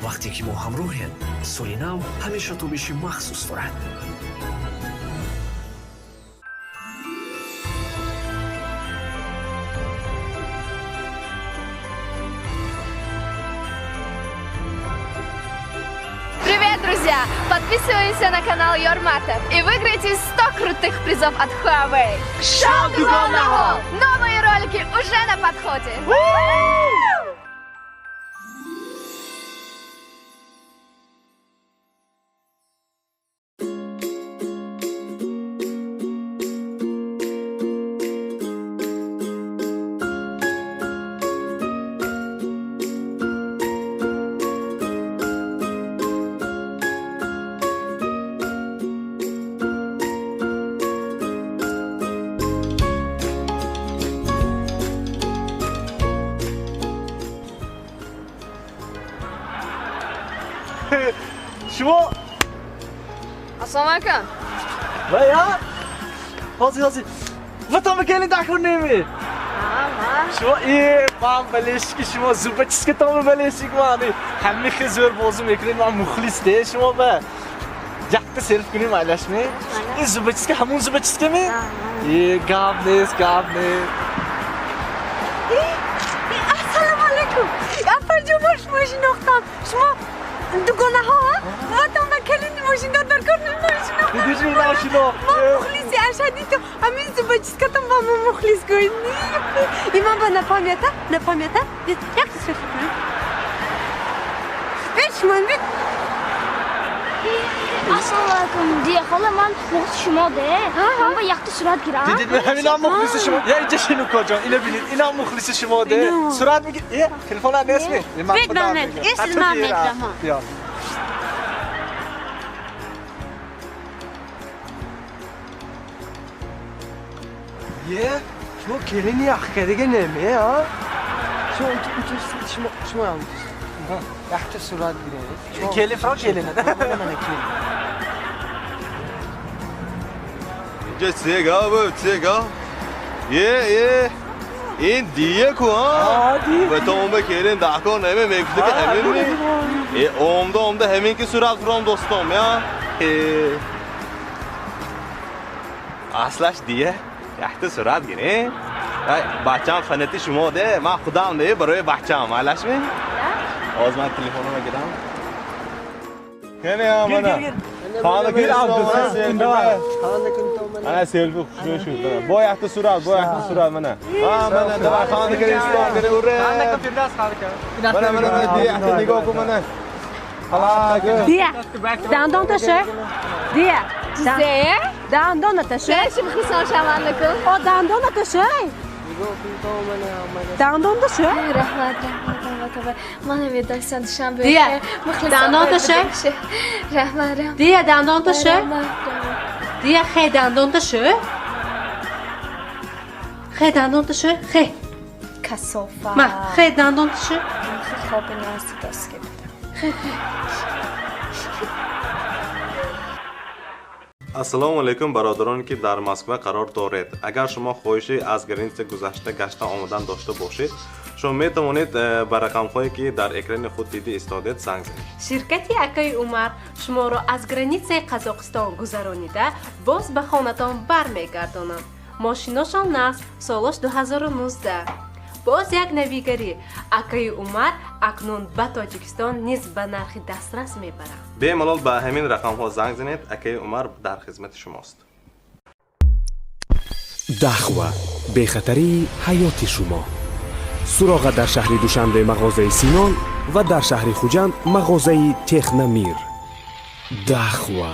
Вақте ки мо ҳамроҳем, соли нав ҳамеша тобиши махсус дорад. Привет, друзья! Подписываемся на канал Йорматов и выиграйте 100 крутых призов от Huawei. Шоу Дугонаҳо! Новые ролики уже на подходе! Шумо. Ассалому алайкум. Ва я? Ҳозир, ҳозир. Ватан келин дахур неми. Шумо э ман болельщик и шумо, зубочистка томи болельщик ман. Ҳамми хел зӯр бозӣ мекунед, ман мухлис де шумо ба. Якта селфи кунем, айлашми? Ин зубочистка ҳамун зубочистка ми? Э, гап нест, гап нест. Ассалому алайкум, апаҷон, мо шумо шинохтам. Шумо дугонаҳо ватан ба калини мошиндор дар кор шинохтам. Дидиши, ина шинохт. Мо мухлиси ашадди ту, ҳамин зубочистка тон ба мо мухлис гӯй. Иман ба напамята, напамята, якта селфи кунем. Бед, шумо бед. Ассалому алайкум, дия хола, ман мухлиси шумо де. Ман ба якта сурат гирам. Дидид, ҳаминам мухлиси шумо. Я инҷа шину, коҷон, ина бинед, инам мухлиси шумо де. Сурат мегир. Э, телефона нест ми? Бед, ман мед. Эс, ман медам. Биё. Е, шумо келини яхкадига неме, а? Шумо шумо шумо якта сурат гиред. Келин фро келина. Мана келин. Инҷа сега бу, сега. Е, е. Ин дие ку, а? Ба то омба келин дахкор неме мегуфта ки ҳамин ми? Е, омда омда ҳамин ки сурат фуром достом, я? Е. Аслаш дие якта сурат гирем. Ай, бачам фанати шумо де, ман худам не, барои бачам, алаш ми? Оз ман телефонома гирам. Кене мана. Хона ки Ана селфи хушрӯ шуд. Бо якта сурат, бо якта сурат мана. Ҳа, мана давай хона ки ислом кири ура. Мана, мана, мана, дия якта нигоҳ кун мана. Ҳала Дия, дандонта шӯ. Дия. Зе? Дандоната шӯ. Ши мухлисон шавандакум. О, дандоната шӯ. Дандонта шӯ. Раҳмат, раҳмат, раҳмат, раҳмат. Ман намедонистам Душанбе. Дия, Мухлисон дандонта шӯ. Раҳмат, раҳмат. Дия, дандонта шӯ. Раҳмат, раҳмат. Дия, хе, дандонта шӯ. Хе, дандонта шӯ. Хе. Касофа. Ма, хе, дандонта шӯ. Хоби назди доски будам. Ассалому алайкум, бародароне ки дар Москва қарор доред. Агар шумо хоҳиши аз граница гузашта гашта омадан дошта бошед, шумо метавонед ба рақамҳое ки дар экрани худ дида истодед занг занед. Ширкати акаи Умар шуморо аз граница и Қазоқистон гузаронида, боз ба хонатон бармегардонад. Мошиношон насб, солош 2019. Боз як навигарӣ: акаи Умар акнун ба Тоҷикистон низ ба нархи дастрас мебарад. Бемалол ба ҳамин рақамҳо занг занед, акаи Умар дар хизмати шумост. Дахва, бехатарии ҳаёти шумо. Суроға дар шаҳри Душанбе мағозаи Синон ва дар шаҳри Хуҷанд мағозаи Техномир. Дахва.